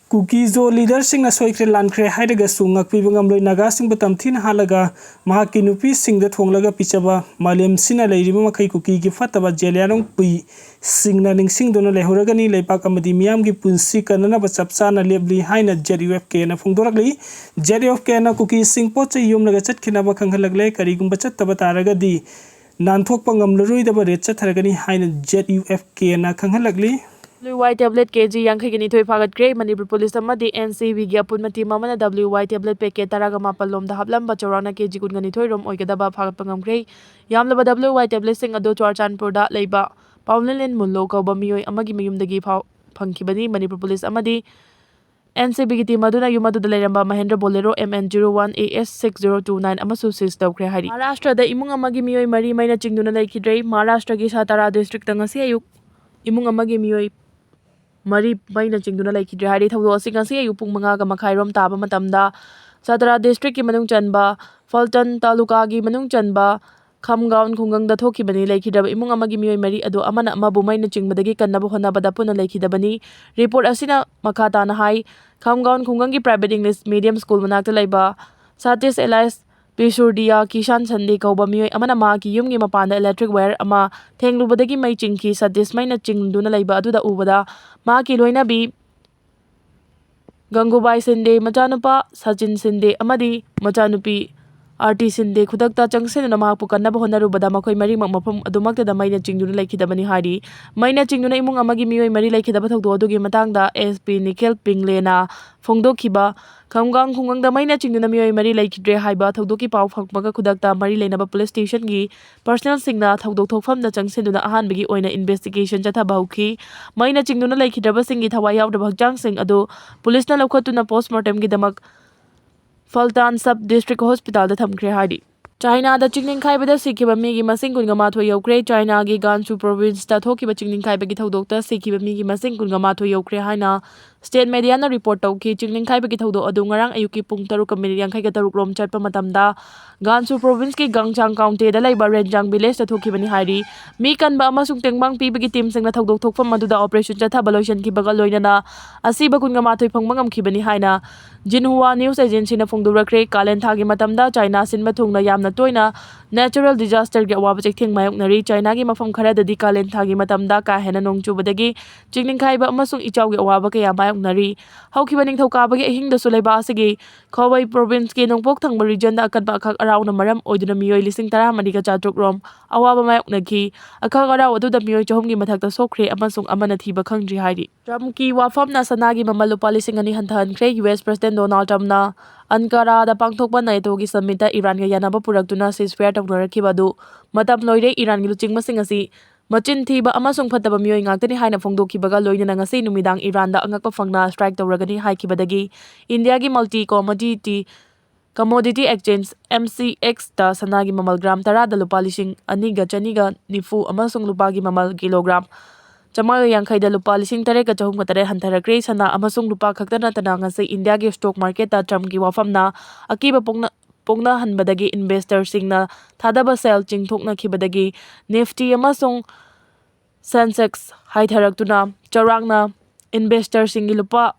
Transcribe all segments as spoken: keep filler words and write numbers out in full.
ꯀꯨꯀꯤꯖꯣ ꯂꯤꯗꯔꯁꯤꯡꯅ ꯁꯣꯏꯈ꯭ꯔꯦ ꯂꯥꯟꯈ꯭ꯔꯦ ꯍꯥꯏꯔꯒꯁꯨ ꯉꯥꯛꯄꯤꯕ ꯉꯝꯂꯣꯏ꯫ ꯅꯥꯒꯥꯁꯤꯡꯕꯨ ꯇꯝꯊꯤꯅ ꯍꯥꯠꯂꯒ ꯃꯍꯥꯛꯀꯤ ꯅꯨꯄꯤꯁꯤꯡꯗ ꯊꯣꯡꯂꯒ ꯄꯤꯖꯕ ꯃꯥꯂꯦꯝꯁꯤꯅ ꯂꯩꯔꯤꯕ ꯃꯈꯩ ꯀꯨꯀꯤꯒꯤ ꯐꯠꯇꯕ ꯖꯦꯂꯤꯌꯥꯡꯔꯣꯡ ꯄꯨꯏꯁꯤꯡꯅ ꯅꯤꯡꯁꯤꯡꯗꯨꯅ ꯂꯩꯍꯧꯔꯒꯅꯤ꯫ ꯂꯩꯕꯥꯛ ꯑꯃꯗꯤ ꯃꯤꯌꯥꯝꯒꯤ ꯄꯨꯟꯁꯤ ꯀꯟꯅꯅꯕ ꯆꯞ ꯆꯥꯅ ꯂꯦꯞꯂꯤ ꯍꯥꯏꯅ ꯖꯦꯠ ꯌꯨ ꯑꯦꯐ ꯀꯦꯅ ꯐꯣꯡꯗꯣꯔꯛꯂꯤ꯫ ꯖꯦꯠ ꯌꯨ ꯑꯦꯐ ꯀꯦꯅ ꯀꯨꯀꯤꯁꯤꯡ ꯄꯣꯠ ꯆꯩ ꯌꯣꯝꯂꯒ ꯆꯠꯈꯤꯅꯕ ꯈꯪꯍꯜꯂꯛꯂꯦ꯫ ꯀꯔꯤꯒꯨꯝꯕ ꯆꯠꯇꯕ ꯇꯥꯔꯒꯗꯤ ꯅꯥꯟꯊꯣꯛꯄ ꯉꯝꯂꯔꯣꯏꯗꯕ ꯔꯦꯠ ꯆꯠꯊꯔꯒꯅꯤ ꯍꯥꯏꯅ ꯖꯦꯠ ꯌꯨ ꯑꯦꯐ ꯀꯦꯅ ꯈꯪꯍꯜꯂꯛꯂꯤ꯫ ꯗꯕ꯭ꯂꯤꯌꯨ ꯋꯥꯏ ꯇꯦꯕ꯭ꯂꯦꯠ ꯀꯦ ꯖꯤ ꯌꯥꯡꯈꯩꯒ ꯅꯤꯊꯣꯏ ꯐꯥꯒꯠꯈ꯭ꯔꯦ꯫ ꯃꯅꯤꯄꯨꯔ ꯄꯨꯂꯤꯁ ꯑꯃꯗꯤ ꯑꯦꯟ ꯁꯤ ꯕꯤꯒꯤ ꯑꯄꯨꯟꯕ ꯇꯤꯝ ꯑꯃꯅ ꯗꯕ꯭ꯂꯤꯌꯨ ꯋꯥꯏ ꯇꯦꯕ꯭ꯂꯦꯠ ꯄꯦꯀꯦꯠ ꯇꯔꯥꯒ ꯃꯥꯄꯜ ꯂꯣꯝꯗ ꯍꯥꯞꯂꯝꯕ ꯆꯧꯔꯥꯛꯅ ꯀꯦ ꯖꯤ ꯀꯨꯟꯒ ꯅꯤꯊꯣꯏ ꯔꯣꯝ ꯑꯣꯏꯒꯗꯕ ꯐꯥꯒꯠꯄ ꯉꯝꯈ꯭ꯔꯦ꯫ ꯌꯥꯝꯂꯕ ꯗꯕ꯭ꯂꯤꯌꯨ ꯋꯥꯏ ꯇꯦꯕ꯭ꯂꯦꯠꯁꯤꯡ ꯑꯗꯨ ꯆꯨꯔꯥꯆꯥꯟꯄꯨꯔꯗ ꯂꯩꯕ ꯄꯥꯎꯂꯦꯟꯂꯦꯟ ꯃꯨꯜꯂꯣ ꯀꯧꯕ ꯃꯤꯑꯣꯏ ꯑꯃꯒꯤ ꯃꯌꯨꯝꯗꯒꯤ ꯐꯥꯎ ꯐꯪꯈꯤꯕꯅꯤ꯫ ꯃꯅꯤꯄꯨꯔ ꯄꯨꯂꯤꯁ ꯑꯃꯗꯤ ꯑꯦꯟ ꯁꯤ ꯕꯤꯒꯤ ꯇꯤꯝ ꯑꯗꯨꯅ ꯌꯨꯝ ꯑꯗꯨꯗ ꯂꯩꯔꯝꯕ Mahindra Bolero M N zero one A S six zero two nine ꯑꯃꯁꯨ ꯁꯤꯖ ꯇꯧꯈ꯭ꯔꯦ ꯍꯥꯏꯔꯤ꯫ ꯃꯍꯥꯔꯥꯁꯇ꯭ꯔꯗ ꯏꯃꯨꯡ ꯑꯃꯒꯤ ꯃꯤꯑꯣꯏ ꯃꯔꯤ ꯃꯩꯅ ꯆꯤꯡꯗꯨꯅ ꯂꯩꯈꯤꯗ꯭ꯔꯦ꯫ ꯃꯍꯥꯔꯥꯁꯇ꯭ꯔꯒꯤ ꯁꯥꯇꯥꯔꯥ ꯗꯤꯁꯇ꯭ꯔꯤꯛꯇ ꯉꯁꯤ ꯑꯌꯨꯛ ꯏꯃꯨꯡ ꯑꯃꯒꯤ ꯃꯤꯑꯣꯏ ꯃꯔꯤ ꯃꯩꯅ ꯆꯤꯡꯗꯨꯅ ꯂꯩꯈꯤꯗ꯭ꯔꯦ ꯍꯥꯏꯔꯤ꯫ ꯊꯧꯗꯣꯛ ꯑꯁꯤ ꯉꯁꯤ ꯑꯌꯨꯛ ꯄꯨꯡ ꯃꯉꯥꯒ ꯃꯈꯥꯏꯔꯣꯝ ꯇꯥꯕ ꯃꯇꯝꯗ ꯁꯥꯇꯥꯔꯥ ꯗꯤꯁꯇ꯭ꯔꯤꯛꯀꯤ ꯃꯅꯨꯡ ꯆꯟꯕ ꯐꯜꯇꯟ ꯇꯥꯂꯨꯀꯥꯒꯤ ꯃꯅꯨꯡ ꯆꯟꯕ ꯈꯝꯒꯥꯎꯟ ꯈꯨꯡꯒꯪꯗ ꯊꯣꯛꯈꯤꯕꯅꯤ꯫ ꯂꯩꯈꯤꯗ꯭ꯔꯕ ꯏꯃꯨꯡ ꯑꯃꯒꯤ ꯃꯤꯑꯣꯏ ꯃꯔꯤ ꯑꯗꯨ ꯑꯃꯅ ꯑꯃꯕꯨ ꯃꯩꯅ ꯆꯤꯡꯕꯗꯒꯤ ꯀꯟꯅꯕ ꯍꯣꯠꯅꯕꯗ ꯄꯨꯟꯅ ꯂꯩꯈꯤꯗꯕꯅꯤ꯫ ꯔꯤꯄꯣꯔꯠ ꯑꯁꯤꯅ ꯃꯈꯥ ꯇꯥꯅ ꯍꯥꯏ, ꯈꯝꯒꯥꯎꯟ ꯈꯨꯡꯒꯪꯒꯤ ꯄ꯭ꯔꯥꯏꯚꯦꯠ ꯏꯪꯂꯤꯁ ꯃꯤꯗꯤꯌꯝ ꯁ꯭ꯀꯨꯜ ꯃꯅꯥꯛꯇ ꯂꯩꯕ ꯁꯥꯇꯤꯁ ꯑꯦꯂꯥꯏꯁ ꯄꯤꯁꯨꯔꯗꯤꯌꯥ ꯀꯤꯁꯥꯟ ꯁꯟꯗꯦ ꯀꯧꯕ ꯃꯤꯑꯣꯏ ꯑꯃꯅ ꯃꯍꯥꯛꯀꯤ ꯌꯨꯝꯒꯤ ꯃꯄꯥꯟꯗ ꯏꯂꯦꯛꯇ꯭ꯔꯤꯛ ꯋꯥꯌꯔ ꯑꯃ ꯊꯦꯡꯂꯨꯕꯗꯒꯤ ꯃꯩ ꯆꯤꯡꯈꯤ꯫ ꯁꯥꯇꯤꯁ ꯃꯩꯅ ꯆꯤꯡꯗꯨꯅ ꯂꯩꯕ ꯑꯗꯨꯗ ꯎꯕꯗ ꯃꯍꯥꯛꯀꯤ ꯂꯣꯏꯅꯕꯤ ꯒꯪꯒꯨꯕꯥꯏ ꯁꯤꯟꯗꯦ, ꯃꯆꯥꯅꯨꯄꯥ ꯁꯆꯤꯟ ꯁꯤꯟꯗꯦ ꯑꯃꯗꯤ ꯃꯆꯥꯅꯨꯄꯤ ꯑꯥꯔꯇꯤ ꯁꯤꯟꯗꯦ ꯈꯨꯗꯛꯇ ꯆꯪꯁꯤꯟꯗꯨꯅ ꯃꯍꯥꯛꯄꯨ ꯀꯟꯅꯕ ꯍꯣꯠꯅꯔꯨꯕꯗ ꯃꯈꯣꯏ ꯃꯔꯤꯃꯛ ꯃꯐꯝ ꯑꯗꯨꯃꯛꯇꯗ ꯃꯩꯅ ꯆꯤꯡꯗꯨꯅ ꯂꯩꯈꯤꯗꯕꯅꯤ ꯍꯥꯏꯔꯤ꯫ ꯃꯩꯅ ꯆꯤꯡꯗꯨꯅ ꯏꯃꯨꯡ ꯑꯃꯒꯤ ꯃꯤꯑꯣꯏ ꯃꯔꯤ ꯂꯩꯈꯤꯗꯕ ꯊꯧꯗꯣꯛ ꯑꯗꯨꯒꯤ ꯃꯇꯥꯡꯗ ꯑꯦꯁ ꯄꯤ ꯅꯤꯈꯤꯜ ꯄꯤꯡꯂꯦꯅ ꯐꯣꯡꯗꯣꯛꯈꯤꯕ ꯈꯝꯒꯥꯡ ꯈꯨꯡꯒꯪꯗ ꯃꯩꯅ ꯆꯤꯡꯗꯨꯅ ꯃꯤꯑꯣꯏ ꯃꯔꯤ ꯂꯩꯈꯤꯗ꯭ꯔꯦ ꯍꯥꯏꯕ ꯊꯧꯗꯣꯛꯀꯤ ꯄꯥꯎ ꯐꯪꯕꯒ ꯈꯨꯗꯛꯇ ꯃꯔꯤ ꯂꯩꯅꯕ ꯄꯨꯂꯤꯁ ꯁ꯭ꯇꯦꯁꯟꯒꯤ ꯄꯔꯁꯅꯦꯜꯁꯤꯡꯅ ꯊꯧꯗꯣꯛ ꯊꯣꯛꯐꯝꯗ ꯆꯪꯁꯤꯟꯗꯨꯅ ꯑꯍꯥꯟꯕꯒꯤ ꯑꯣꯏꯅ ꯏꯟꯚꯦꯁꯇꯤꯒꯦꯁꯟ ꯆꯠꯊꯕ ꯍꯧꯈꯤ꯫ ꯃꯩꯅ ꯆꯤꯡꯗꯨꯅ ꯂꯩꯈꯤꯗ꯭ꯔꯕꯁꯤꯡꯒꯤ ꯊꯋꯥꯏ ꯌꯥꯎꯗ꯭ꯔꯕ ꯍꯛꯆꯥꯡꯁꯤꯡ ꯑꯗꯨ ꯄꯨꯂꯤꯁꯅ ꯂꯧꯈꯠꯇꯨꯅ ꯄꯣꯁꯃꯣꯔꯇꯦꯝꯒꯤꯗꯃꯛ ꯐꯜꯇꯥꯟ ꯁꯕ ꯗꯤꯁꯇ꯭ꯔꯤꯛ ꯍꯣꯁꯄꯤꯇꯥꯜꯗ ꯊꯝꯈ꯭ꯔꯦ ꯍꯥꯏꯔꯤ꯫ ꯆꯥꯏꯅꯥꯗ ꯆꯤꯡ ꯅꯤꯡꯈꯥꯏꯕꯗ ꯁꯤꯈꯤꯕ ꯃꯤꯒꯤ ꯃꯁꯤꯡ ꯀꯨꯟꯒ ꯃꯥꯊꯣꯏ ꯌꯧꯈ꯭ꯔꯦ꯫ ꯆꯥꯏꯅꯥꯒꯤ ꯒꯥꯟꯁꯨ ꯄ꯭ꯔꯣꯚꯤꯟꯁꯇ ꯊꯣꯛꯈꯤꯕ ꯆꯤꯡ ꯅꯤꯡꯈꯥꯏꯕꯒꯤ ꯊꯧꯗꯣꯛꯇ ꯁꯤꯈꯤꯕ ꯃꯤꯒꯤ ꯃꯁꯤꯡ ꯀꯨꯟꯒ ꯃꯥꯊꯣꯏ ꯌꯧꯈ꯭ꯔꯦ ꯍꯥꯏꯅ ꯁ꯭ꯇꯦꯠ ꯃꯦꯗꯤꯌꯥꯅ ꯔꯤꯄꯣꯔꯠ ꯇꯧꯈꯤ꯫ ꯆꯤꯡ ꯅꯤꯡꯈꯥꯏꯕꯒꯤ ꯊꯧꯗꯣꯛ ꯑꯗꯨ ꯉꯔꯥꯡ ꯑꯌꯨꯛꯀꯤ ꯄꯨꯡ ꯇꯔꯨꯛꯀ ꯃꯤꯅꯤꯠ ꯌꯥꯡꯈꯩꯒ ꯇꯔꯨꯛ ꯔꯣꯝ ꯆꯠꯄ ꯃꯇꯝꯗ ꯒꯥꯟꯁꯨ ꯄ꯭ꯔꯣꯚꯤꯟꯁꯀꯤ ꯒꯥꯡꯆꯥꯡ ꯀꯥꯎꯟꯇꯤꯗ ꯂꯩꯕ ꯔꯦꯟꯖꯥꯡ ꯚꯤꯂꯦꯖꯇ ꯊꯣꯛꯈꯤꯕꯅꯤ ꯍꯥꯏꯔꯤ꯫ ꯃꯤ ꯀꯟꯕ ꯑꯃꯁꯨꯡ ꯇꯦꯡꯕꯥꯡ ꯄꯤꯕꯒꯤ ꯇꯤꯝꯁꯤꯡꯅ ꯊꯧꯗꯣꯛ ꯊꯣꯛꯐꯝ ꯑꯗꯨꯗ ꯑꯣꯄꯔꯦꯁꯟ ꯆꯠꯊꯕ ꯂꯣꯏꯁꯤꯟꯈꯤꯕꯒ ꯂꯣꯏꯅꯅ ꯑꯁꯤꯕ ꯀꯨꯟꯒ ꯃꯥꯊꯣꯏ ꯐꯪꯕ ꯉꯝꯈꯤꯕꯅꯤ ꯍꯥꯏꯅ ꯖꯤꯟꯍꯨꯋꯥ ꯅ꯭ꯌꯨꯁ ꯑꯦꯖꯦꯟꯁꯤꯅ ꯐꯣꯡꯗꯣꯔꯛꯈ꯭ꯔꯦ꯫ ꯀꯥꯂꯦꯟ ꯊꯥꯒꯤ ꯃꯇꯝꯗ ꯆꯥꯏꯅꯥ ꯁꯤꯟꯕ ꯊꯨꯡꯅ ꯌꯥꯝꯅ ꯇꯣꯏꯅ ꯅꯦꯆꯔꯦꯜ ꯗꯤꯖꯥꯁꯇꯔꯒꯤ ꯑꯋꯥꯕ ꯆꯩꯊꯦꯡ ꯃꯥꯌꯣꯛꯅꯔꯤ꯫ ꯆꯥꯏꯅꯥꯒꯤ ꯃꯐꯝ ꯈꯔꯗꯗꯤ ꯀꯥꯂꯦꯟ ꯊꯥꯒꯤ ꯃꯇꯝꯗ ꯀꯥ ꯍꯦꯟꯅ ꯅꯣꯡ ꯆꯨꯕꯗꯒꯤ ꯆꯤꯡ ꯅꯤꯡꯈꯥꯏꯕ ꯑꯃꯁꯨꯡ ꯏꯆꯥꯎꯒꯤ ꯑꯋꯥꯕ ꯀꯌꯥ ꯃꯥꯌꯣꯛꯅꯔꯤ꯫ ꯍꯧꯈꯤꯕ ꯅꯤꯡꯊꯧꯀꯥꯕꯒꯤ ꯑꯍꯤꯡꯗꯁꯨ ꯂꯩꯕꯥꯛ ꯑꯁꯤꯒꯤ ꯈꯣꯋꯩ ꯄ꯭ꯔꯣꯚꯤꯟꯁꯀꯤ ꯅꯣꯡꯄꯣꯛ ꯊꯪꯕ ꯔꯤꯖꯟꯗ ꯑꯀꯟꯕ ꯑꯈꯛ ꯑꯔꯥꯎꯅ ꯃꯔꯝ ꯑꯣꯏꯗꯨꯅ ꯃꯤꯑꯣꯏ ꯂꯤꯁꯤꯡ ꯇꯔꯥꯃꯔꯤꯒ ꯆꯥꯇ꯭ꯔꯨꯛ ꯔꯣꯝ ꯑꯋꯥꯕ ꯃꯥꯌꯣꯛꯅꯈꯤ꯫ ꯑꯈꯛ ꯑꯔꯥꯎ ꯑꯗꯨꯗ ꯃꯤꯑꯣꯏ ꯆꯍꯨꯝꯒꯤ ꯃꯊꯛꯇ ꯁꯣꯛꯈ꯭ꯔꯦ ꯑꯃꯁꯨꯡ ꯑꯃꯅ ꯊꯤꯕ ꯈꯪꯗ꯭ꯔꯤ ꯍꯥꯏꯔꯤ꯫ ꯇ꯭ꯔꯝꯞꯀꯤ ꯋꯥꯐꯝꯅ ꯁꯅꯥꯒꯤ ꯃꯃꯜ ꯂꯨꯄꯥ ꯂꯤꯁꯤꯡ ꯑꯅꯤ ꯍꯟꯊꯍꯟꯈ꯭ꯔꯦ꯫ ꯌꯨ ꯑꯦꯁ ꯄ꯭ꯔꯁꯤꯗꯦꯟ ꯗꯣꯅꯥꯜꯗ ꯇ꯭ꯔꯝꯞꯅ ꯑꯟꯀꯥꯔꯥꯗ ꯄꯥꯡꯊꯣꯛꯄ ꯅꯦꯇꯣꯒꯤ ꯁꯃꯤꯠꯇ ꯏꯔꯥꯟꯒ ꯌꯥꯅꯕ ꯄꯨꯔꯛꯇꯨꯅ ceasefire ꯇꯧꯅꯔꯛꯈꯤꯕ ꯑꯗꯨ ꯃꯇꯝ ꯂꯣꯏꯔꯦ꯫ ꯏꯔꯥꯟꯒꯤ ꯂꯨꯆꯤꯡꯕꯁꯤꯡ ꯑꯁꯤ ꯃꯆꯤꯟ ꯊꯤꯕ ꯑꯃꯁꯨꯡ ꯐꯠꯇꯕ ꯃꯤꯑꯣꯏ ꯉꯥꯛꯇꯅꯤ ꯍꯥꯏꯅ ꯐꯣꯡꯗꯣꯛꯈꯤꯕꯒ ꯂꯣꯏꯅꯅ ꯉꯁꯤ ꯅꯨꯃꯤꯗꯥꯡ ꯏꯔꯥꯟꯗ ꯑꯉꯛꯄ ꯐꯪꯅ strike ꯇꯧꯔꯒꯅꯤ ꯍꯥꯏꯈꯤꯕꯗꯒꯤ ꯏꯟꯗꯤꯌꯥꯒꯤ multi commodity commodity exchange M C X ꯇ ꯁꯅꯥꯒꯤ ꯃꯃꯜ ꯒ꯭ꯔꯥꯝ ꯇꯔꯥꯗ ꯂꯨꯄꯥ ꯂꯤꯁꯤꯡ ꯑꯅꯤꯒ ꯆꯅꯤꯒ ꯅꯤꯐꯨ ꯑꯃꯁꯨꯡ ꯂꯨꯄꯥꯒꯤ ꯃꯃꯜ ꯀꯤꯂꯣꯒ꯭ꯔꯥꯝ ꯆꯥꯝꯃꯉꯥꯒ ꯌꯥꯡꯈꯩꯗ ꯂꯨꯄꯥ ꯂꯤꯁꯤꯡ ꯇꯔꯦꯠꯀ ꯆꯍꯨꯝꯒ ꯇꯔꯦꯠ ꯍꯟꯊꯔꯛꯈ꯭ꯔꯦ꯫ ꯁꯅꯥ ꯑꯃꯁꯨꯡ ꯂꯨꯄꯥ ꯈꯛꯇ ꯅꯠꯇꯅ ꯉꯁꯤ ꯏꯟꯗꯤꯌꯥꯒꯤ stock market ꯇ ꯇ꯭ꯔꯝꯞꯀꯤ ꯋꯥꯐꯝꯅ ꯑꯀꯤꯕ ꯄꯣꯛꯅ-, ꯄꯣꯛꯅꯍꯟꯕꯗꯒꯤ investor ꯁꯤꯡꯅ ꯊꯥꯗꯕ ꯁꯦꯜ ꯆꯤꯡꯊꯣꯛꯅꯈꯤꯕꯗꯒꯤ ꯅꯤꯐꯇꯤ ꯑꯃꯁꯨꯡ ꯁꯦꯟꯁꯦꯛꯁ ꯍꯥꯏꯊꯔꯛꯇꯨꯅ ꯆꯥꯎꯔꯥꯛꯅ investor ꯁꯤꯡꯒꯤ ꯂꯨꯄꯥ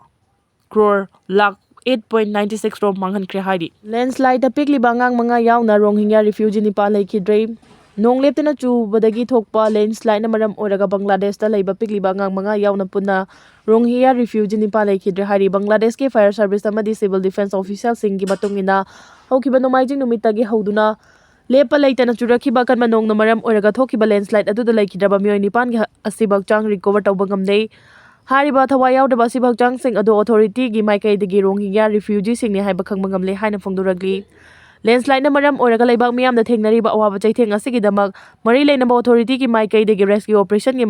crore lakh eight point nine six ꯔꯣꯝ ꯃꯥꯡꯍꯟꯈ꯭ꯔꯦ ꯍꯥꯏꯔꯤ꯫ Landslide ꯇ ꯄꯤꯛꯂꯤꯕ ꯑꯉꯥꯡ ꯃꯉꯥ ꯌꯥꯎꯅ ꯔꯣꯍꯤꯡꯒ꯭ꯌꯥ refugee ꯅꯤꯄꯥ ꯂꯩꯈꯤꯗ꯭ꯔꯦ꯫ ꯅꯣꯡ ꯂꯦꯞꯇꯅ ꯆꯨꯕꯗꯒꯤ ꯊꯣꯛꯄ landslide ꯅ ꯃꯔꯝ ꯑꯣꯏꯔꯒ ꯕꯪꯒ꯭ꯂꯥꯗꯦꯁꯇ ꯂꯩꯕ ꯄꯤꯛꯂꯤꯕ ꯑꯉꯥꯡ ꯃꯉꯥ ꯌꯥꯎꯅ ꯄꯨꯟꯅ ꯔꯣꯍꯤꯡꯒ꯭ꯌꯥ refugee ꯅꯤꯄꯥ ꯂꯩꯈꯤꯗ꯭ꯔꯦ ꯍꯥꯏꯔꯤ꯫ ꯕꯪꯒ꯭ꯂꯥꯗꯦꯁꯀꯤ fire service ꯑꯃꯗꯤ civil defence official ꯁꯤꯡꯒꯤ ꯃꯇꯨꯡ ꯏꯟꯅ ꯍꯧꯈꯤꯕ ꯅꯣꯡꯃꯥꯏꯖꯤꯡ ꯅꯨꯃꯤꯠꯇꯒꯤ ꯍꯧꯗꯨꯅ ꯂꯦꯞꯄ ꯂꯩꯇꯅ ꯆꯨꯔꯛꯈꯤꯕ ꯑꯀꯟꯕ ꯅꯣꯡꯅ ꯃꯔꯝ ꯑꯣꯏꯔꯒ ꯊꯣꯛꯈꯤꯕ landslide ꯑꯗꯨꯗ ꯂꯩꯈꯤꯗ꯭ꯔꯕ ꯃꯤꯑꯣꯏ ꯅꯤꯄꯥꯟꯒꯤ ꯍ-, ꯑꯁꯤꯕ ꯍꯛꯆꯥꯡ recover ꯇꯧꯕ ꯉꯝꯂꯦ꯫ ꯍꯥꯏꯔꯤꯕ ꯊꯋꯥꯏ ꯌꯥꯎꯗꯕ ꯑꯁꯤꯕ ꯍꯛꯆꯥꯡꯁꯤꯡ ꯑꯗꯨ authority ꯒꯤ ꯃꯥꯏꯀꯩꯗꯒꯤ ꯔꯣꯍꯤꯡꯒ꯭ꯌꯥ refugee ꯁꯤꯡꯅꯤ ꯍꯥꯏꯕ ꯈꯪꯕ ꯉꯝꯂꯦ ꯍꯥꯏꯅ ꯐꯣꯡꯗꯣꯔꯛꯂꯤ꯫ Landslide ꯅ ꯃꯔꯝ ꯑꯣꯏꯔꯒ ꯂꯩꯕꯥꯛ ꯃꯤꯌꯥꯝꯅ ꯊꯦꯡꯅꯔꯤꯕ ꯑꯋꯥꯕ ꯆꯩꯊꯦꯡ ꯑꯁꯤꯒꯤꯗꯃꯛ ꯃꯔꯤ ꯂꯩꯅꯕ authority ꯒꯤ ꯃꯥꯏꯀꯩꯗꯒꯤ rescue operation ꯒꯤ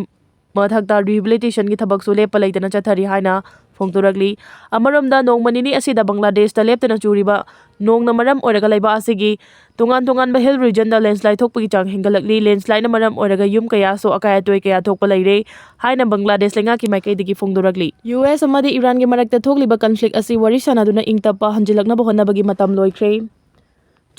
ꯃꯊꯛꯇ rehabilitation ꯒꯤ ꯊꯕꯛꯁꯨ ꯂꯦꯞꯄ ꯂꯩꯇꯅ ꯆꯠꯊꯔꯤ ꯍꯥꯏꯅ ꯐꯣꯡꯗꯣꯔꯛꯂꯤ꯫ ꯑꯃꯔꯣꯝꯗ, ꯅꯣꯡꯃ ꯅꯤꯅꯤ ꯑꯁꯤꯗ ꯕꯪꯒ꯭ꯂꯥꯗꯦꯁꯇ ꯂꯦꯞꯇꯅ ꯆꯨꯔꯤꯕ ꯅꯣꯡꯅ ꯃꯔꯝ ꯑꯣꯏꯔꯒ ꯂꯩꯕꯥꯛ ꯑꯁꯤꯒꯤ ꯇꯣꯉꯥꯟ ꯇꯣꯉꯥꯟꯕ hill regionꯗ landslide ꯊꯣꯛꯄꯒꯤ ꯆꯥꯡ ꯍꯦꯟꯒꯠꯂꯛꯂꯤ꯫ Landslideꯅ ꯃꯔꯝ ꯑꯣꯏꯔꯒ ꯌꯨꯝ ꯀꯌꯥꯁꯨ ꯑꯀꯥꯏ ꯑꯇꯣꯏ ꯀꯌꯥ ꯊꯣꯛꯄ ꯂꯩꯔꯦ ꯍꯥꯏꯅ ꯕꯪꯒ꯭ꯂꯥꯗꯦꯁ ꯂꯩꯉꯥꯛꯀꯤ ꯃꯥꯏꯀꯩꯗꯒꯤ ꯐꯣꯡꯗꯣꯔꯛꯂꯤ꯫ ꯌꯨ ꯑꯦꯁ ꯑꯃꯗꯤ ꯏꯔꯥꯟꯒꯤ ꯃꯔꯛꯇ ꯊꯣꯛꯂꯤꯕ conflict ꯑꯁꯤ ꯋꯥꯔꯤ ꯁꯥꯟꯅꯗꯨꯅ ꯏꯪ ꯇꯞꯄ ꯍꯟꯖꯤꯜꯂꯛꯅꯕ ꯍꯣꯠꯅꯕꯒꯤ ꯃꯇꯝ ꯂꯣꯏꯈ꯭ꯔꯦ꯫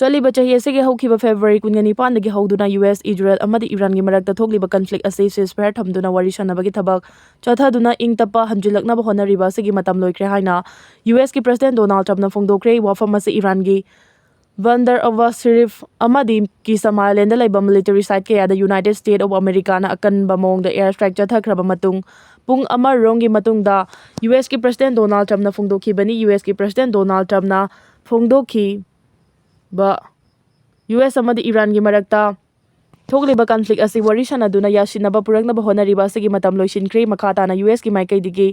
ꯆꯠꯂꯤꯕ ꯆꯍꯤ ꯑꯁꯤꯒꯤ ꯍꯧꯈꯤꯕ February ꯀꯨꯟꯒ ꯅꯤꯄꯥꯟꯗꯒꯤ ꯍꯧꯗꯨꯅ ꯌꯨ ꯑꯦꯁ, ꯏꯖꯔꯦꯜ ꯑꯃꯗꯤ ꯏꯔꯥꯟꯒꯤ ꯃꯔꯛꯇ ꯊꯣꯛꯂꯤꯕ conflict ꯑꯁꯤ ceasefire ꯊꯝꯗꯨꯅ ꯋꯥꯔꯤ ꯁꯥꯟꯅꯕꯒꯤ ꯊꯕꯛ ꯆꯠꯊꯗꯨꯅ ꯏꯪ ꯇꯞꯄ ꯍꯟꯖꯤꯜꯂꯛꯅꯕ ꯍꯣꯠꯅꯔꯤꯕ ꯑꯁꯤꯒꯤ ꯃꯇꯝ ꯂꯣꯏꯈ꯭ꯔꯦ ꯍꯥꯏꯅ ꯌꯨ ꯑꯦꯁꯀꯤ President Donald Trumpꯅ ꯐꯣꯡꯗꯣꯛꯈ꯭ꯔꯦ꯫ ꯋꯥꯐꯝ ꯑꯁꯤ ꯏꯔꯥꯟꯒꯤ Bandar Abbas Sharif ꯑꯃꯗꯤ Kisam Islandꯗ ꯂꯩꯕ military site ꯀꯌꯥꯗ United States of Americaꯅ ꯑꯀꯟꯕ ꯃꯑꯣꯡꯗ air strike ꯆꯠꯊꯈ꯭ꯔꯕ ꯃꯇꯨꯡ ꯄꯨꯡ ꯑꯃ ꯔꯣꯝꯒꯤ ꯃꯇꯨꯡꯗ ꯌꯨ ꯑꯦꯁꯀꯤ President Donald Trumpꯅ ꯐꯣꯡꯗꯣꯛꯈꯤꯕꯅꯤ꯫ ꯌꯨ ꯑꯦꯁꯀꯤ President Donald Trumpꯅ ꯐꯣꯡꯗꯣꯛꯈꯤꯕ ꯌꯨ ꯑꯦꯁ ꯑꯃꯗꯤ ꯏꯔꯥꯟꯒꯤ ꯃꯔꯛꯇ ꯊꯣꯛꯂꯤꯕ conflict ꯑꯁꯤ ꯋꯥꯔꯤ ꯁꯥꯟꯅꯗꯨꯅ ꯌꯥꯁꯤꯟꯅꯕ ꯄꯨꯔꯛꯅꯕ ꯍꯣꯠꯅꯔꯤꯕ ꯑꯁꯤꯒꯤ ꯃꯇꯝ ꯂꯣꯏꯁꯤꯟꯈ꯭ꯔꯦ꯫ ꯃꯈꯥ ꯇꯥꯅ ꯌꯨ ꯑꯦꯁꯀꯤ ꯃꯥꯏꯀꯩꯗꯒꯤ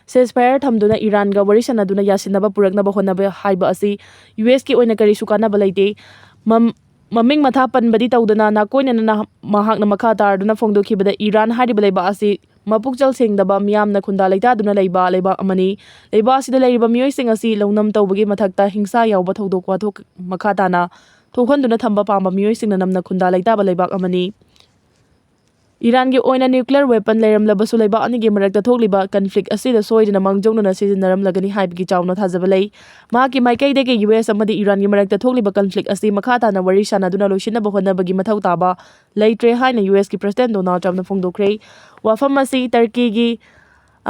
ceasefire ꯊꯝꯗꯨꯅ ꯏꯔꯥꯟꯒ ꯋꯥꯔꯤ ꯁꯥꯟꯅꯗꯨꯅ ꯌꯥꯁꯤꯟꯅꯕ ꯄꯨꯔꯛꯅꯕ ꯍꯣꯠꯅꯕ ꯍꯥꯏꯕ ꯑꯁꯤ ꯌꯨ ꯑꯦꯁꯀꯤ ꯑꯣꯏꯅ ꯀꯔꯤꯁꯨ ꯀꯥꯟꯅꯕ ꯂꯩꯇꯦ꯫ ꯃꯝ-, ꯃꯃꯤꯡ ꯃꯊꯥ ꯄꯟꯕꯗꯤ ꯇꯧꯗꯅ ꯅꯥꯀꯣꯏꯅꯅ ꯃꯍꯥꯛꯅ ꯃꯈꯥ ꯇꯥꯔꯗꯨꯅ ꯐꯣꯡꯗꯣꯛꯈꯤꯕꯗ ꯏꯔꯥꯟ ꯍꯥꯏꯔꯤꯕ ꯂꯩꯕꯥꯛ ꯑꯁꯤ ꯃꯄꯨꯛꯆꯦꯜ ꯁꯦꯡꯗꯕ, ꯃꯤꯌꯥꯝꯅ ꯈꯨꯟꯗꯥ ꯂꯩꯇꯥꯗꯨꯅ ꯂꯩꯕ ꯂꯩꯕꯥꯛ ꯑꯃꯅꯤ꯫ ꯂꯩꯕꯥꯛ ꯑꯁꯤꯗ ꯂꯩꯔꯤꯕ ꯃꯤꯑꯣꯏꯁꯤꯡ ꯑꯁꯤ ꯂꯧꯅꯝ ꯇꯧꯕꯒꯤ ꯃꯊꯛꯇ ꯍꯤꯡꯁꯥ ꯌꯥꯎꯕ ꯊꯧꯗꯣꯛ ꯋꯥꯊꯣꯛ ꯃꯈꯥ ꯇꯥꯅ ꯊꯣꯛꯍꯟꯗꯨꯅ ꯊꯝꯕ ꯄꯥꯝꯕ ꯃꯤꯑꯣꯏꯁꯤꯡꯅ ꯅꯝꯅ ꯈꯨꯟꯗꯥ ꯂꯩꯇꯥꯕ ꯂꯩꯕꯥꯛ ꯑꯃꯅꯤ꯫ ꯏꯔꯥꯟꯒꯤ ꯑꯣꯏꯅ nuclear weapon ꯂꯩꯔꯝꯂꯕꯁꯨ ꯂꯩꯕꯥꯛ ꯑꯅꯤꯒꯤ ꯃꯔꯛꯇ ꯊꯣꯛꯂꯤꯕ conflict ꯑꯁꯤꯗ ꯁꯣꯏꯗꯅ ꯃꯥꯡꯖꯧꯅꯅ ꯁꯤꯖꯤꯟꯅꯔꯝꯂꯒꯅꯤ ꯍꯥꯏꯕꯒꯤ ꯆꯥꯎꯅ ꯊꯥꯖꯕ ꯂꯩ꯫ ꯃꯍꯥꯛꯀꯤ ꯃꯥꯏꯀꯩꯗꯒꯤ ꯌꯨ ꯑꯦꯁ ꯑꯃꯗꯤ ꯏꯔꯥꯟꯒꯤ ꯃꯔꯛꯇ ꯊꯣꯛꯂꯤꯕ conflict ꯑꯁꯤ ꯃꯈꯥ ꯇꯥꯅ ꯋꯥꯔꯤ ꯁꯥꯟꯅꯗꯨꯅ ꯂꯣꯏꯁꯤꯟꯅꯕ ꯍꯣꯠꯅꯕꯒꯤ ꯃꯊꯧ ꯇꯥꯕ ꯂꯩꯇ꯭ꯔꯦ ꯍꯥꯏꯅ ꯌꯨ ꯑꯦꯁꯀꯤ President Donald Trumpꯅ ꯐꯣꯡꯗꯣꯛꯈ꯭ꯔꯦ꯫ ꯋꯥꯐꯝ ꯑꯁꯤ ꯇꯔꯀꯤꯒꯤ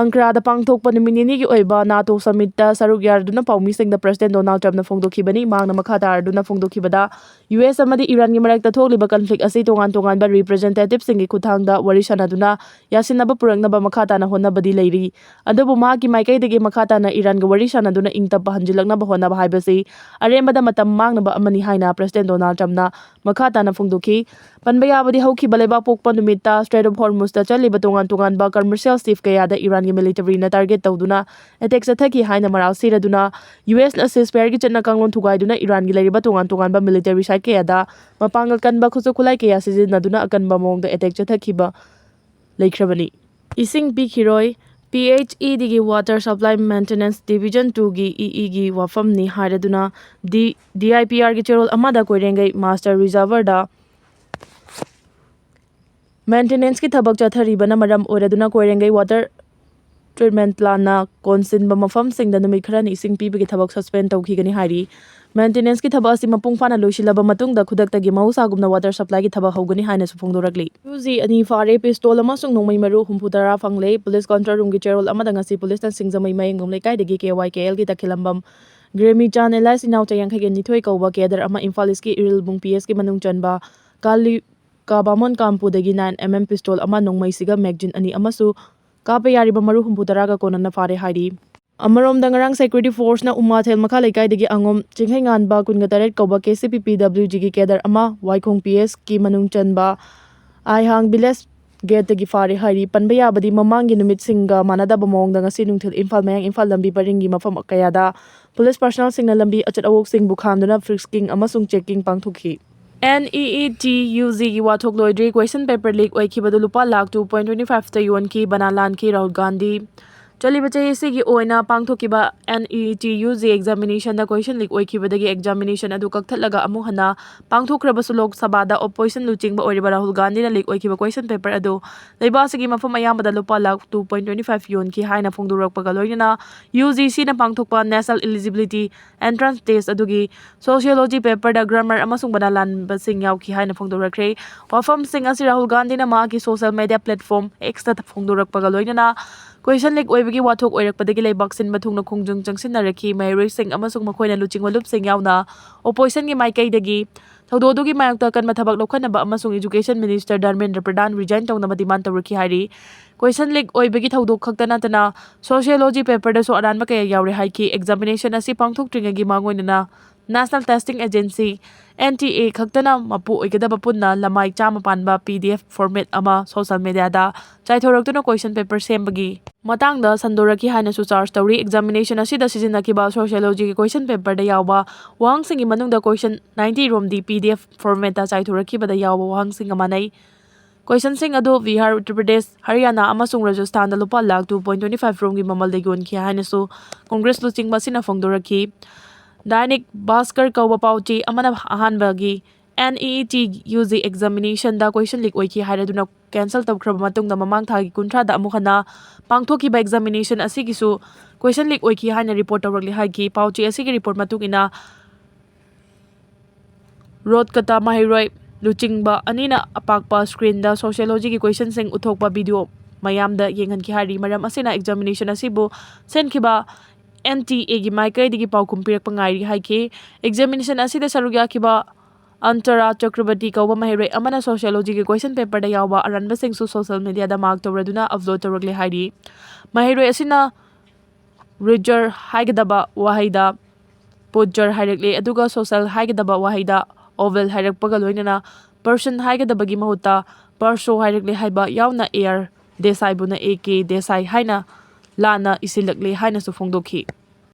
ꯑꯪꯀꯔꯥꯗ ꯄꯥꯡꯊꯣꯛꯄ ꯅꯨꯃꯤꯠ ꯅꯤꯅꯤꯒꯤ ꯑꯣꯏꯕ NATO summitꯇ ꯁꯔꯨꯛ ꯌꯥꯗꯨꯅ ꯄꯥꯎꯃꯤꯁꯤꯡꯗ President Donald Trumpꯅ ꯐꯣꯡꯗꯣꯛꯈꯤꯕꯅꯤ꯫ ꯃꯍꯥꯛꯅ ꯃꯈꯥ ꯇꯥꯔꯗꯨꯅ ꯐꯣꯡꯗꯣꯛꯈꯤꯕꯗ, ꯌꯨ ꯑꯦꯁ ꯑꯃꯗꯤ ꯏꯔꯥꯟꯒꯤ ꯃꯔꯛꯇ ꯊꯣꯛꯂꯤꯕ conflict ꯑꯁꯤ ꯇꯣꯉꯥꯟ ꯇꯣꯉꯥꯟꯕ representativeꯁꯤꯡꯒꯤ ꯈꯨꯠꯊꯥꯡꯗ ꯋꯥꯔꯤ ꯁꯥꯟꯅꯗꯨꯅ ꯌꯥꯁꯤꯟꯅꯕ ꯄꯨꯔꯛꯅꯕ ꯃꯈꯥ ꯇꯥꯅ ꯍꯣꯠꯅꯕꯗꯤ ꯂꯩꯔꯤ꯫ ꯑꯗꯨꯕꯨ ꯃꯍꯥꯛꯀꯤ ꯃꯥꯏꯀꯩꯗꯒꯤ ꯃꯈꯥ ꯇꯥꯅ ꯏꯔꯥꯟꯒ ꯋꯥꯔꯤ ꯁꯥꯟꯅꯗꯨꯅ ꯏꯪ ꯇꯞꯄ ꯍꯟꯖꯤꯜꯂꯛꯅꯕ ꯍꯣꯠꯅꯕ ꯍꯥꯏꯕꯁꯤ ꯑꯔꯦꯝꯕꯗ ꯃꯇꯝ ꯃꯥꯡꯅꯕ ꯑꯃꯅꯤ ꯍꯥꯏꯅ President Donald Trumpꯅ ꯃꯈꯥ ꯇꯥꯅ ꯐꯣꯡꯗꯣꯛꯈꯤ꯫ ꯄꯟꯕ ꯌꯥꯕꯗꯤ, ꯍꯧꯈꯤꯕ ꯂꯩꯕꯥꯛꯄꯣꯛꯄ ꯅꯨꯃꯤꯠꯇ Strait of Hormuzꯇ ꯆꯠꯂꯤꯕ ꯇꯣꯉꯥꯟ ꯇꯣꯉꯥꯟꯕ commercial ship ꯀꯌꯥꯗ ꯏꯔꯥꯟꯒꯤ militaryꯅ target ꯇꯧꯗꯨꯅ attack ꯆꯠꯊꯈꯤ ꯍꯥꯏꯅ ꯃꯔꯥꯜ ꯁꯤꯔꯗꯨꯅ, ꯌꯨ ꯑꯦꯁꯅ ceasefireꯒꯤ ꯆꯠꯅ ꯀꯥꯡꯂꯣꯟ ꯊꯨꯒꯥꯏꯗꯨꯅ ꯏꯔꯥꯟꯒꯤ ꯂꯩꯔꯤꯕ ꯇꯣꯉꯥꯟ ꯇꯣꯉꯥꯟꯕ military site ꯀꯌꯥꯗ ꯃꯄꯥꯡꯒꯜ ꯀꯟꯕ ꯈꯨꯠꯁꯨ ꯈꯨꯠꯂꯥꯏ ꯀꯌꯥ ꯁꯤꯖꯤꯟꯅꯗꯨꯅ ꯑꯀꯟꯕ ꯃꯑꯣꯡꯗ attack ꯆꯠꯊꯈꯤꯕ ꯂꯩꯈ꯭ꯔꯕꯅꯤ꯫ ꯏꯁꯤꯡ ꯄꯤꯈꯤꯔꯣꯏ꯫ P H E ꯗꯤꯒꯤ Water Supply Maintenance Division ꯇꯨꯒꯤ ꯏ ꯏꯒꯤ ꯋꯥꯐꯝꯅꯤ ꯍꯥꯏꯔꯗꯨꯅ ꯗꯤ ꯗꯤ ꯑꯥꯏ ꯄꯤ ꯑꯥꯔꯒꯤ ꯆꯦꯔꯣꯜ ꯑꯃꯗ ꯀꯣꯏꯔꯦꯡꯒꯩ Master Reservoirꯗ maintenanceꯀꯤ ꯊꯕꯛ ꯆꯠꯊꯔꯤꯕꯅ ꯃꯔꯝ ꯑꯣꯏꯔꯗꯨꯅ ꯀꯣꯏꯔꯦꯡꯒꯩ Water Treatment Plantꯅ ꯀꯣꯟꯁꯤꯟꯕ ꯃꯐꯝꯁꯤꯡꯗ ꯅꯨꯃꯤꯠ ꯈꯔꯅꯤ ꯏꯁꯤꯡ ꯄꯤꯕꯒꯤ ꯊꯕꯛ suspend ꯇꯧꯈꯤꯒꯅꯤ ꯍꯥꯏꯔꯤ꯫ Maintenanceꯀꯤ ꯊꯕꯛ ꯑꯁꯤ ꯃꯄꯨꯡ ꯐꯥꯅ ꯂꯣꯏꯁꯤꯜꯂꯕ ꯃꯇꯨꯡꯗ ꯈꯨꯗꯛꯇꯒꯤ ꯃꯍꯧꯁꯥꯒꯨꯝꯅ water supplyꯒꯤ ꯊꯕꯛ ꯍꯧꯒꯅꯤ ꯍꯥꯏꯅꯁꯨ ꯐꯣꯡꯗꯣꯔꯛꯂꯤ꯫ ꯌꯨ ꯖꯤ ꯑꯅꯤ ꯐꯥꯔꯦ, pistol ꯑꯃꯁꯨꯡ ꯅꯣꯡꯃꯩ ꯃꯔꯨ ꯍꯨꯝꯐꯨ ꯇꯔꯥ ꯐꯪꯂꯦ꯫ Police control roomꯒꯤ ꯆꯦꯔꯣꯜ ꯑꯃꯗ ꯉꯁꯤ policeꯅ ꯁꯤꯡꯖꯃꯩ ꯃꯌꯦꯡꯕꯝ ꯂꯩꯀꯥꯏꯗꯒꯤ ꯀꯦ ꯋꯥꯏ ꯀꯦ ꯑꯦꯜꯒꯤ ꯇꯈꯦꯂꯝꯕꯝ ꯒ꯭ꯔꯦꯃꯤꯆꯥꯟ alias ꯏꯅꯥꯎꯆꯥ ꯌꯥꯡꯈꯩꯒ ꯅꯤꯊꯣꯏ ꯀꯧꯕ cadre ꯑꯃ ꯏꯝꯐꯥꯜ ꯏꯁꯀꯤ ꯏꯔꯤꯜꯕꯨꯡ ꯄꯤ ꯑꯦꯁꯀꯤ ꯃꯅꯨꯡ ꯆꯟꯕ ꯀꯥꯂꯤ ꯀꯥ ꯕꯥꯃꯣꯟ ꯀꯥꯝꯄꯨꯗꯒꯤ nine M M pistol ꯑꯃ, ꯅꯣꯡꯃꯩꯁꯤꯒ magazine ꯑꯅꯤ ꯑꯃꯁꯨ ꯀꯥꯞꯄ ꯌꯥꯔꯤꯕ ꯃꯔꯨ ꯍꯨꯝꯐꯨ ꯇꯔꯥꯒ ꯀꯣꯟꯅꯅ ꯐꯥꯔꯦ ꯍꯥꯏꯔꯤ꯫ ꯑꯃꯔꯣꯝꯗ, ꯉꯔꯥꯡ security forceꯅ ꯎꯃꯥꯊꯦꯜ ꯃꯈꯥ ꯂꯩꯀꯥꯏꯗꯒꯤ ꯑꯉꯣꯝ ꯆꯤꯡꯈꯩꯉꯥꯟꯕ ꯀꯨꯟꯒ ꯇꯔꯦꯠ ꯀꯧꯕ ꯀꯦ ꯁꯤ ꯄꯤ ꯄꯤ ꯗꯕ꯭ꯂꯤꯎ ꯖꯤꯒꯤ cadre ꯑꯃ ꯋꯥꯏꯈꯣꯡ ꯄꯤ ꯑꯦꯁꯀꯤ ꯃꯅꯨꯡ ꯆꯟꯕ ꯑꯥꯏꯍꯥꯡ village gateꯇꯒꯤ ꯐꯥꯔꯦ ꯍꯥꯏꯔꯤ꯫ ꯄꯟꯕ ꯌꯥꯕꯗꯤ, ꯃꯃꯥꯡꯒꯤ ꯅꯨꯃꯤꯠꯁꯤꯡꯒ ꯃꯥꯟꯅꯗꯕ ꯃꯑꯣꯡꯗ ꯉꯁꯤ ꯅꯨꯡꯊꯤꯜ ꯏꯝꯐꯥꯜ ꯃꯌꯥꯡ ꯏꯝꯐꯥꯜ ꯂꯝꯕꯤ ꯄꯔꯤꯡꯒꯤ ꯃꯐꯝ ꯀꯌꯥꯗ police personnelꯁꯤꯡꯅ ꯂꯝꯕꯤ ꯑꯆꯠ ꯑꯋꯣꯛꯁꯤꯡꯕꯨ ꯈꯥꯝꯗꯨꯅ frisking ꯑꯃꯁꯨꯡ checking ꯄꯥꯡꯊꯣꯛꯈꯤ꯫ N E E T U Gꯒꯤ ꯋꯥꯊꯣꯛ ꯂꯣꯏꯗ꯭ꯔꯤ꯫ Question paper leak ꯑꯣꯏꯈꯤꯕꯗꯨ ꯂꯨꯄꯥ lakh two point twenty fiveꯇ ꯌꯣꯟꯈꯤ꯫ ꯕꯅꯥ ꯂꯥꯟꯈꯤ Rahul Gandhi. ꯆꯠꯂꯤꯕ ꯆꯍꯤ ꯑꯁꯤꯒꯤ ꯑꯣꯏꯅ ꯄꯥꯡꯊꯣꯛꯈꯤꯕ N E E T U G examinationꯗ question leak ꯑꯣꯏꯈꯤꯕꯗꯒꯤ examination ꯑꯗꯨ ꯀꯛꯊꯠꯂꯒ ꯑꯃꯨꯛ ꯍꯟꯅ ꯄꯥꯡꯊꯣꯛꯈ꯭ꯔꯕꯁꯨ, ꯂꯣꯛ ꯁꯚꯥꯗ opposition ꯂꯨꯆꯤꯡꯕ ꯑꯣꯏꯔꯤꯕ ꯔꯥꯍꯨꯜ ꯒꯥꯟꯙꯤꯅ leak ꯑꯣꯏꯈꯤꯕ question paper ꯑꯗꯨ ꯂꯩꯕꯥꯛ ꯑꯁꯤꯒꯤ ꯃꯐꯝ ꯑꯌꯥꯝꯕꯗ ꯂꯨꯄꯥ lakh two point twenty five ꯌꯣꯟꯈꯤ ꯍꯥꯏꯅ ꯐꯣꯡꯗꯣꯔꯛꯄꯒ ꯂꯣꯏꯅꯅ, U G Cꯅ ꯄꯥꯡꯊꯣꯛꯄ National Eligibility Entrance Test ꯑꯗꯨꯒꯤ sociology paperꯗ grammar ꯑꯃꯁꯨꯡ ꯕꯅꯥ ꯂꯥꯟꯕꯁꯤꯡ ꯌꯥꯎꯈꯤ ꯍꯥꯏꯅ ꯐꯣꯡꯗꯣꯔꯛꯈ꯭ꯔꯦ꯫ ꯋꯥꯐꯝꯁꯤꯡ ꯑꯁꯤ ꯔꯥꯍꯨꯜ ꯒꯥꯟꯙꯤꯅ ꯃꯍꯥꯛꯀꯤ social media platform Xꯇ ꯐꯣꯡꯗꯣꯔꯛꯄꯒ ꯂꯣꯏꯅꯅ, question leak ꯑꯣꯏꯕꯒꯤ ꯋꯥꯊꯣꯛ ꯑꯣꯏꯔꯛꯄꯗꯒꯤ ꯂꯩꯕꯥꯛ ꯁꯤꯟꯕ ꯊꯨꯡꯅ ꯈꯣꯡꯖꯪ ꯆꯪꯁꯤꯟꯅꯔꯛꯈꯤ꯫ ꯃꯍꯩꯔꯣꯏꯁꯤꯡ ꯑꯃꯁꯨꯡ ꯃꯈꯣꯏꯅ ꯂꯨꯆꯤꯡꯕ ꯂꯨꯞꯁꯤꯡ ꯌꯥꯎꯅ oppositionꯒꯤ ꯃꯥꯏꯀꯩꯗꯒꯤ ꯊꯧꯗꯣꯛ ꯑꯗꯨꯒꯤ ꯃꯥꯌꯣꯛꯇ ꯑꯀꯟꯕ ꯊꯕꯛ ꯂꯧꯈꯠꯅꯕ ꯑꯃꯁꯨꯡ Education Minister ꯙꯔꯃꯦꯟꯗ꯭ꯔ ꯄ꯭ꯔꯙꯥꯟ resign ꯇꯧꯅꯕ demand ꯇꯧꯔꯛꯈꯤ ꯍꯥꯏꯔꯤ꯫ Question leak ꯑꯣꯏꯕꯒꯤ ꯊꯧꯗꯣꯛ ꯈꯛꯇ ꯅꯠꯇꯅ sociology paperꯗꯁꯨ ꯑꯔꯥꯟꯕ ꯀꯌꯥ ꯌꯥꯎꯔꯦ ꯍꯥꯏꯈꯤ꯫ Examination ꯑꯁꯤ ꯄꯥꯡꯊꯣꯛꯇ꯭ꯔꯤꯉꯩꯒꯤ ꯃꯥꯡꯑꯣꯏꯅꯅ National Testing Agency, N T A, ꯈꯛꯇꯅ ꯃꯄꯨ ꯑꯣꯏꯒꯗꯕ ꯄꯨꯟꯅ ꯂꯃꯥꯏ ꯆꯥꯝꯃ ꯄꯥꯟꯕ P D F format ꯑꯃ social mediaꯗ ꯆꯥꯏꯊꯣꯔꯛꯇꯨꯅ question paper ꯁꯦꯝꯕꯒꯤ ꯃꯇꯥꯡꯗ ꯁꯟꯗꯣꯔꯛꯈꯤ ꯍꯥꯏꯅꯁꯨ charge ꯇꯧꯔꯤ꯫ Examination ꯑꯁꯤꯗ ꯁꯤꯖꯤꯟꯅꯈꯤꯕ sociologyꯒꯤ question paperꯗ ꯌꯥꯎꯕ ꯋꯥꯍꯪꯁꯤꯡꯒꯤ ꯃꯅꯨꯡꯗ question ninety ꯔꯣꯝꯗꯤ P D F formatꯇ ꯆꯥꯏꯊꯣꯔꯛꯈꯤꯕꯗ ꯌꯥꯎꯕ ꯋꯥꯍꯪꯁꯤꯡꯒ ꯃꯥꯟꯅꯩ꯫ Questionꯁꯤꯡ ꯑꯗꯨ ꯕꯤꯍꯥꯔ, ꯎꯠꯇꯔ ꯄ꯭ꯔꯗꯦꯁ, ꯍꯔꯤꯌꯥꯅꯥ ꯑꯃꯁꯨꯡ ꯔꯥꯖꯁꯊꯥꯟꯗ ꯂꯨꯄꯥ lakh two point twenty five ꯔꯣꯝꯒꯤ ꯃꯃꯜꯗ ꯌꯣꯟꯈꯤ ꯍꯥꯏꯅꯁꯨ ꯀꯣꯡꯒ꯭ꯔꯦꯁ ꯂꯨꯆꯤꯡꯕ ꯑꯁꯤꯅ ꯐꯣꯡꯗꯣꯔꯛꯈꯤ꯫ ꯗꯥꯏꯅꯤꯛ ꯚꯥꯁꯀꯔ ꯀꯧꯕ ꯄꯥꯎꯆꯦ ꯑꯃꯅ ꯑꯍꯥꯟꯕꯒꯤ NEET UG examinationꯗ question leak ꯑꯣꯏꯈꯤ ꯍꯥꯏꯔꯗꯨꯅ cancel ꯇꯧꯈ꯭ꯔꯕ ꯃꯇꯨꯡꯗ ꯃꯃꯥꯡ ꯊꯥꯒꯤ ꯀꯨꯟꯊ꯭ꯔꯥꯗ ꯑꯃꯨꯛ ꯍꯟꯅ ꯄꯥꯡꯊꯣꯛꯈꯤꯕ examination ꯑꯁꯤꯒꯤꯁꯨ question leak ꯑꯣꯏꯈꯤ ꯍꯥꯏꯅ report ꯇꯧꯔꯛꯂꯤ ꯍꯥꯏꯈꯤ꯫ ꯄꯥꯎꯆꯦ ꯑꯁꯤꯒꯤ report ꯃꯇꯨꯡ ꯏꯟꯅ ꯔꯣꯠꯀꯇꯥ ꯃꯍꯩꯔꯣꯏ ꯂꯨꯆꯤꯡꯕ ꯑꯅꯤꯅ ꯑꯄꯥꯛꯄ screenꯗ sociologyꯒꯤ questionꯁꯤꯡ ꯎꯠꯊꯣꯛꯄ video ꯃꯌꯥꯝꯗ ꯌꯦꯡꯍꯟꯈꯤ ꯍꯥꯏꯔꯤ꯫ ꯃꯔꯝ ꯑꯁꯤꯅ examination ꯑꯁꯤꯕꯨ ꯁꯤꯟꯈꯤꯕ NTAꯒꯤ ꯃꯥꯏꯀꯩꯗꯒꯤ ꯄꯥꯎꯈꯨꯝ ꯄꯤꯔꯛꯄ ꯉꯥꯏꯔꯤ ꯍꯥꯏꯈꯤ꯫ Examination ꯑꯁꯤꯗ ꯁꯔꯨꯛ ꯌꯥꯈꯤꯕ ꯑꯟꯇꯔꯥ ꯆꯀ꯭ꯔꯕꯔꯇꯤ ꯀꯧꯕ ꯃꯍꯩꯔꯣꯏ ꯑꯃꯅ sociologyꯒꯤ question paperꯗ ꯌꯥꯎꯕ ꯑꯔꯥꯟꯕꯁꯤꯡꯁꯨ social mediaꯗ mark ꯇꯧꯔꯗꯨꯅ upload ꯇꯧꯔꯛꯂꯦ ꯍꯥꯏꯔꯤ꯫ ꯃꯍꯩꯔꯣꯏ ꯑꯁꯤꯅ ꯔꯨꯖꯔ ꯍꯥꯏꯒꯗꯕ ꯋꯥꯍꯩꯗ ꯄꯨꯖꯔ ꯍꯥꯏꯔꯛꯂꯦ, ꯑꯗꯨꯒ social ꯍꯥꯏꯒꯗꯕ ꯋꯥꯍꯩꯗ ꯑꯣꯚꯦꯜ ꯍꯥꯏꯔꯛꯄꯒ ꯂꯣꯏꯅꯅ ꯄꯔꯁꯟ ꯍꯥꯏꯒꯗꯕꯒꯤ ꯃꯍꯨꯠꯇ ꯄꯔꯁꯣ ꯍꯥꯏꯔꯛꯂꯦ ꯍꯥꯏꯕ ꯌꯥꯎꯅ A R ꯗꯦꯁꯥꯏꯕꯨꯅ A K Desai ꯍꯥꯏꯅ ꯂꯥꯟꯅ ꯏꯁꯤꯜꯂꯛꯂꯦ ꯍꯥꯏꯅꯁꯨ ꯐꯣꯡꯗꯣꯛꯈꯤ꯫